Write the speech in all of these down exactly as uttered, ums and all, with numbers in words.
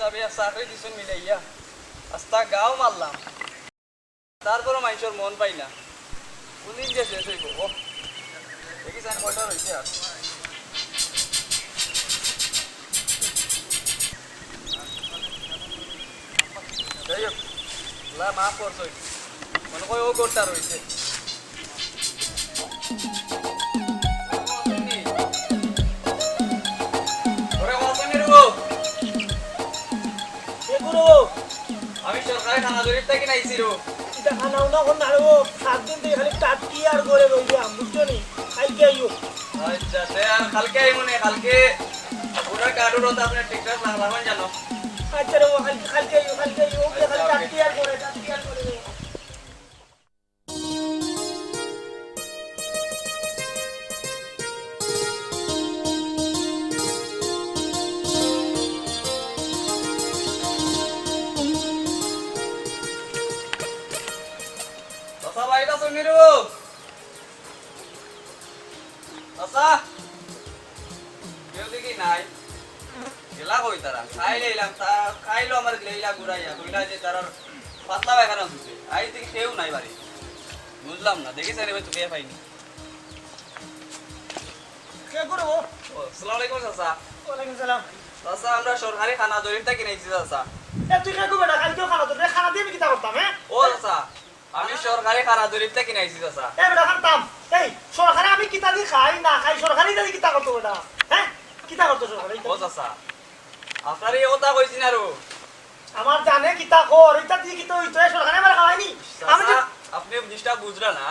আমি আর চাকরি দিছইন মিলাইয়া আস্তা গাও মারলাম, তারপরও মাইনষর মন পাই না। কোনদিন যে শেষ অইবো? ও, দেখি চাইন কয়টা রইছে আর। যাই হোক, আল্লায় মাফ করছইন। মনে কয় অউ ঘরটা রইছে। ওরে, ও আছইন রে গো। কে গো রে? আমি সরকারি খানা জরিপ থাকি আইছি রে। ইটা খানা উনা কোন না রে? সাত দিন থাকি খালি টাটকি আর ঘরে রইলাম, বুঝছো নি? কাইলকে আইও। আচ্ছা, তে আর কাইলকে আইমু নে, কাইলকে পুরা কার্ডর মধ্যে আপনি ঠিকঠাক লাগাইন জানো। আচ্ছা রে, কাইলকে, কাইলকে আইও, কাইলকে আইও। ওকে, খালি আচ্ছা, ওকে। টাটকি আর ঘরে, টাটকি আর ঘরে রইলাম। চাচা, বাড়িত আছইন নি রে? চাচা, কেউ দেখি নাই। গেলা কই তারা? খাইল আইলাম, তা খাইলো আমার দিলাইলা ঘুরাইয়া, কইলা যে তারার পাতলা পায়খানা অইছে। আইজ দেখি কেউ নাই বাড়িত। বুঝলাম না, দেখি চাইন এবার তো কেউ পাইনি। কে গো রে? ও, আসসালামু আলাইকুম চাচা। ওয়ালাইকুম সালাম। চাচা, আমরা সরকারি খানা জরিপ থাকি আইছি চাচা। এ, তুই কে গো বেটা? কাইলকেও খানা জরিপ, খানা দি আমি কিতা করতাম, হে? ও চাচা, আমি সরকারি খানা জরিপ থাকি আইছি চাচা। এ বেটা, খান থাম। এই, সরকারে আমি কিতা দি খাই না খাই, সরকারে ইতা দি কিতা করতো বেটা? হে? কিতা করতো সরকারে ইতা দি? ও চাচা, আপনারে ই কথা কইছি না রো। আমার জানে কিতা কর, ইতা দি কিতা অইতো, এ সরকারে আমারে খাওয়ায়নি। আমি তো চাচা, আপনে জিনিসটা বুঝরা না।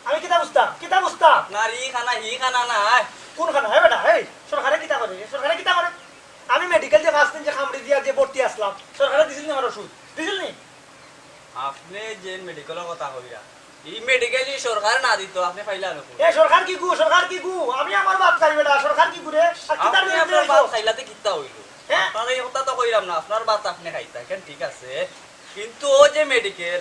আমি কিতা বুঝতাম? কিতা বুঝতাম? আপনার ই খানা, হি খানা নায়। কোন খানা? হে বেটা, এই, সরকারে কিতা করে? সরকারে কিতা করে? আমি মেডিকেল যে পাঁচ দিন যে কামড়ি দিয়া যে ভর্তি আছলাম, সরকারে দিছিল নি আমার ওষুধ? দিছিল নি? আপনে যে মেডিকেলর কথা কইরা, ই মেডিকেল ই সরকার না দিতো, আপনে পাইলা না কই? এ সরকার কিগু, সরকার কিগু? আমি আমার ভাত খাই বেটা, সরকার কিগু রে? আর কিতার আপনে বিরুদ্ধে আপনার অইতো? ভাত খাইলা তে কিতা অইলো? হে? আপনার ই কথা তো কইরাম না, আপনার ভাত আপনে খাইতা, ইখান ঠিক আছে। কিন্তু অউ যে মেডিকেল,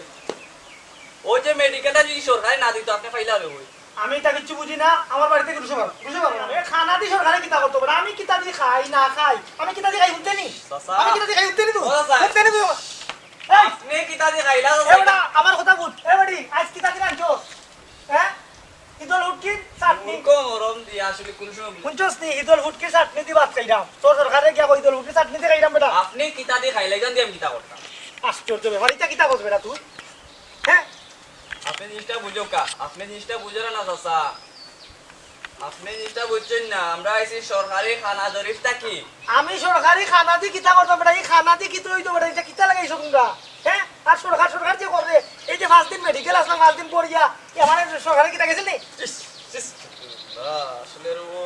অউ যে মেডিকেলটা যদি সরকারে না দিতো, আপনে পাইলা অইলো কই? আমি ইতা কিচ্ছু বুঝি না, আমার বাড়িত থাকি রুশো বার, রুশো বার। এ খানা দি সরকারে কিতা করতো বেটা? আমি কিতা দি খাই না খাই, আমি কিতা দি খাই হুনতে নি? চাচা। আমি কিতা দি খাই হুনতে নি তুই? ও চাচা। হুনতে নি তুই? এই! আপনে কিতা দি খাইলা, এ বেটা, আমার কথা বুঝ। এ বেটি, আইজ কিতা দি রানছস? হে? ইদল হুটকির চাটনি। মূর্খ মরম দিয়া আসলে কোন সময় বুঝ- হুনছস নি? ইদল হুটকির চাটনি দি ভাত খাইরাম। তোর সরকারে গিয়া কই ইদল হুটকির চাটনি দি খাইরাম বেটা। আপনে কিতা দি খাইলা, ইখান দি আমি কিতা করতাম? আশ্চর্য ব্যাপার, ইতা কিতা করস বেটা তুই? হে? আপনে জিনিসটা বুঝউক্কা, আপনে জিনিসটা বুঝরা না চাচা। আপনে জিনিসটা বুঝছইন না, আমরা আইছি সরকারি খানা জরিপ থাকি। আমি সরকারি খানা দি কিতা করতাম বেটা? ই খানা দি কিতা অইতো বেটা? ইটা কিতা লাগাইছো তুমরা? হে? আর সরকার, সরকার যে করে, এই যে পাঁচ দিন মেডিকেল আছলাম, পাঁচ দিন পড়িয়া, ই আমার সরকারে কিতা গেছিল নি? ইস, ইস, আল্লাহ, আসলে ও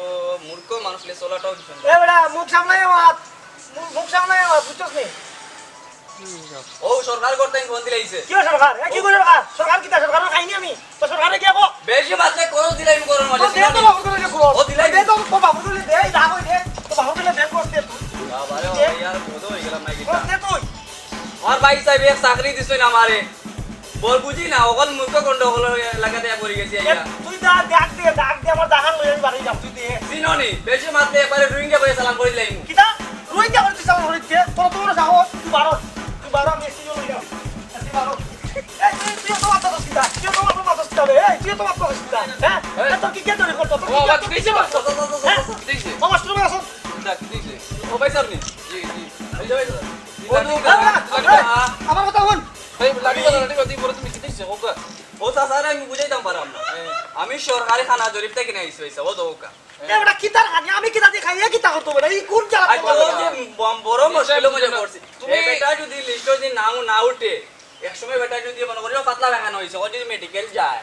মূর্খ মানুষ লে চলাটাও ভীষণ এ বেটা, মুখ সামলাইয়া মাত, মু-, মুখ সামলাইয়া মাত, বুঝছস নি? ও সরকার করতে ফোন দিলাইছে। কিও সরকার? এ, কিগু সরকার? সরকার কিতা? সরকার খাইনি আমি। তো সরকারে কিতা কো? বেশি মাতলে করো দিলাই আমি করো মাঝে। দে তো বাবুর দলে দে। ও দিলাই দে তো বাবুর দলে দে, এই দা কই দে। তো বাবুর দলে দে করতে তুই। বাবা রে, দে। বাবা, ইয়ার বোধ হয়ে গেলাম নাকি? দে তুই। আমার ভাই সাহেব এক চাকরি দিছইন আমারে। বল বুঝি না, অকল মূর্খ গন্ডগোল লাগাতে পড়ি গেছি এ, আইয়া। তুই দা, ডাক দে, ডাক দে, আমার দাহান লই আমি বাড়ি যাম, তুই দে। চিনো নি, বেশি মাতলে একবারে রোহিঙ্গা বলে সালাম করে দিলাইমু। কিতা? রোহিঙ্গা বলে তুই সালাম করে দিতে? তোর তো বড় সাহস, তুই বারো, তুই বারো, আমি এসে লই যাম। তুই বারো। এই, তুই, তুই তো মাতছস কিতা? তুই তো মাতছস কিতা বে? এই, তুই তো মাতছস কিতা? হ্যাঁ? এই। এ, তোর কি কে তৈরি করতো? তোর ও, কি আবার কে কি তৈরি হইছে? করতো? হ্যাঁ? কি হইছে? ও, মাস্টার ভাই, আসুন। কিতা, কি হইছে? ও, ভাই সাহেব নি? জি, জি। এই যে ভাই। ও, কিতা, কিতা? এই, আমার কথা হুন। এই, লাঠি বাঁধো, লাঠি বাঁধো, পরে তুমি কিতা হইছে? ওকা। ও, চাচারে আমি বুঝাইতাম পারাম না। হ্যাঁ। আমি সরকারি খানা জরিপ থাকি আইছি, ও, দৌকা। এ বেটা, কিতার খানি? আমি কিতা দি খাই? এ কিতা করতো বেটা? ই কোন জ্বালা আচ্ছা, করতো ও বেটা? যে বম-, বড় মুশকিল মধ্যে পড়ছি। তুমি এ বেটা যদি লিস্টো যদি নাও না উঠে, এক সময় বেটা যদি মনে করি, ও পাতলা পায়খানা হইছে, ও যদি মেডিকেল যায়,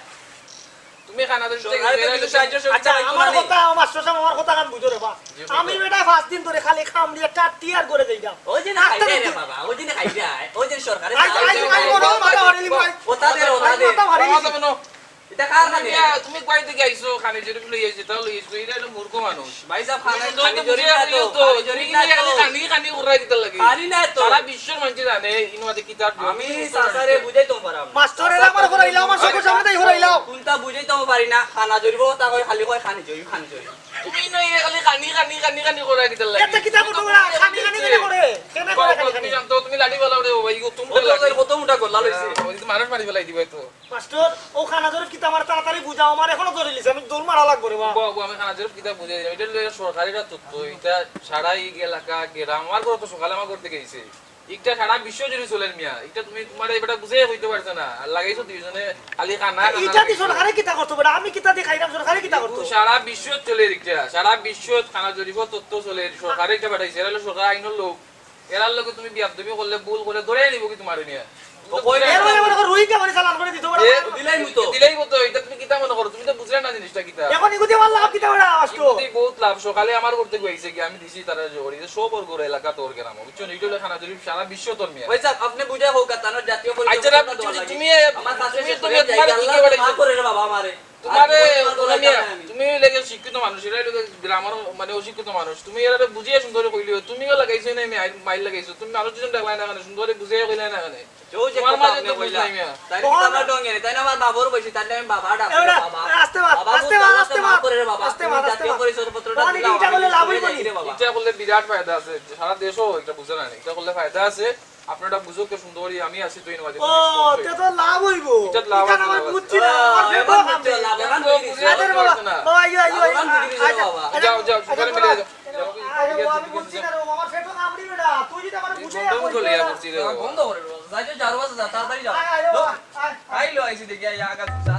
তুমি খানা তো সরকারে তো কিছু সাহায্য সুবিধা আচ্ছা, পাইতো আমার না নি? কথা, আমার মাস্টার সাহেব, আমার কথা কান বুঝো রে বা। জি, বুঝো। আমি বেটা পাঁচ দিন ধরে খালি খামড়ি একটা টিয়ার করে যাইতাম। ওই যে না খাই যায় রে বাবা, ওই যে না খাই যায়, ওই যে সরকারে আই, সাহায্য আই, আই, করে। মনে হয় মাথা হারিলি ভাই। ওটা দে, ওটা দে। মাথা হারিলি। বাবা, বাবা, বাবা। এটা কার খানি? তুমি, তুমি কই থেকে আইছো? খানি জরিপ লই আইছো, তাও লই আইছো। এটা হলো মূর্খ মানুষ। ভাই সাহেব, খানি, তুমি খানি তো জরিপ বুঝে না তো, আইছো তো, খানি জরিপ তুমি না খালি তো। খানি, খানি করে দিতে লাগে। খানি না তো। সারা বিশ্বর মানুষ জানে, ইনো মাঝে কি তার আমি সাসারে বুঝাইতাম পারাম না। মাস্টারে আমার হরাইলাও, আমার চোখের সামনে তাই হরাইলাও। কোনটা বুঝাইতাম পারি না, খানা জরিপ তা কয়, খালি কয় খানি জরিপ, খানি জরিপ। তুমি নই খালি খানি, খানি, খানি, খানি করে দিতে লাগে। এটা কিতা করতো ওরা? খানি, খানি, খানি করে। কেন বাবা, তুমি শান্ত, তুমি লাঠি ফালাও রে বাবা, ইগু তুমি কত লাঠি। কত মুটা করলা লইছে? হ্যাঁ, ওই তো মানুষ মারি ফালাই দিবে তো। মাস্টার, ও খানা জরিফ কিতা আমার তাড়াতাড়ি বুঝাও, আমার এখনো ধরে লিছে, আমি দৌড় মারা লাগবো রে বাবা। বাবা, বাবা, আমি খানা জরিফ কিতা বুঝাই দিলাম, এটা লইয়া সরকারিটা তথ্য, এটা সারা এই এলাকা, গ্রাম, আমার ঘর তো সকালে আমার ঘর থেকে আইছে। একটা সারা বিশ্ব জুড়ে চলের মিয়া, এটা তুমি তোমার এই বেটা বুঝে হইতে পারছে না, আর লাগাইছো দুইজনে খালি খানা, খানা এটা দি লাগাইছো। সরকারে কিতা করতো বেটা? আমি কিতা দি খাইলাম, সরকারে কিতা করতো? সারা বিশ্ব চলে একটা, সারা বিশ্ব খানা জরিফ তথ্য চলে, সরকারে এটা পাঠাইছে, এরা হলো সরকার আইনের লোক। এরার লগে তুমি বিয়াদবি করলে, ভুল করলে, ধরে নিব কি তোমার নিয়ে? ও কই এর মানে মনে করো রোহিঙ্গা মানে চালান করে দিত পারো। এ, দিলাই মতো। দিলাই মতো, এটা তুমি কিতা মনে করো? তুমি তো বুঝলে না জিনিসটা কিতা। এখন ইগুদি আমার লাভ কিতা ওরা আসতো? ইগুদি বহুত লাভ। সকালে আমার করতে গেছে কি, আমি দিছি তারা জোর, এই যে সব ওর ঘরে এলাকা তোর গ্রাম, বুঝছো? এটা হলো খানা জরিফ সারা বিশ্ব তোর মিয়া। ভাই সাহেব, আপনি বুঝা হোক, আর তানোর জাতীয় পরিচয় আচ্ছা, না, পত্র তুমি, দেওয়া তুমি, লাগে। আমার কাছে তুমি, এসে তুমি, সরে তোমার যাই, কি আল্লাহ করে মাফ করে রে বাবা আমারে। তোমারে, আর কি বলবো, কোনো মিয়া, আমি। তুমি লেগে শিক্ষিত মানুষ, এরা লেগে গ্রামের মানে অশিক্ষিত মানুষ। তুমি এরা বুঝিয়ে সুন্দর কইলিও, তুমিও লাগাইছো না, আমি আইল, মাইল লাগাইছো। তুমি মানুষ দুজন ডাকলাই না কেন? সুন্দর বুঝিয়ে কইলাই না কেন? কেউ যে তোমার কথা মাঝে আপনি তো বুঝ কইলা। নাই, মিয়া। তাই কি আমার ডঙ্গে নেই, তাই না আমার বাবার বয়সী, তাই না আমি বাবা ডাকবো, এ বেটা, বাবা। আস্তে মাত, বাবা আস্তে বুঝ, মাত, বাবা আস্তে তো মাফ মাত। করে রে বাবা। আস্তে তুমি মাত, আস্তে জাতীয় মাত। পরিচয়পত্রটা তোমার দিলাও, এটা আমি করলে লাভ হইবো নি? রে বাবা। এটা করলে বিরাট ফায়দা আছে, সারা দেশও এটা বুঝে না, এটা করলে ফায়দা আছে। আপনারা বুঝুক তো সুন্দরী, আমি আছি তো ইনভাইট। ও, তে তো লাভ হইবো। এটা লাভ ইখান আছে, আমার লাভ আছে। বুঝছি না, আমার ও, পেটও এবার কামড়ে। বুঝছি, লাভবান হয়ে গেছি। আচ্ছা, বাবা। বাবা, আইও, আইও, আইও। বুঝি গেছি রে আচ্ছা, বাবা। আচ্ছা, যাও, যাও, আচ্ছা, সকালে মিলে যাও। আরে, ও, আমি বুঝছি না রে, ও আমার পেটও কামড়ি বেটা। তুই যদি আমার এই বুঝে বন্ধ করিস করে না। বুঝছি রে বাবা। বন্ধ করে রে বাবা। যাই, যাই, যাও, বাবা, যা, তাড়াতাড়ি যাও। আয়, আয়, আয়, আয়। আইলো, আইছি দেখি, আয়, আগা, যা।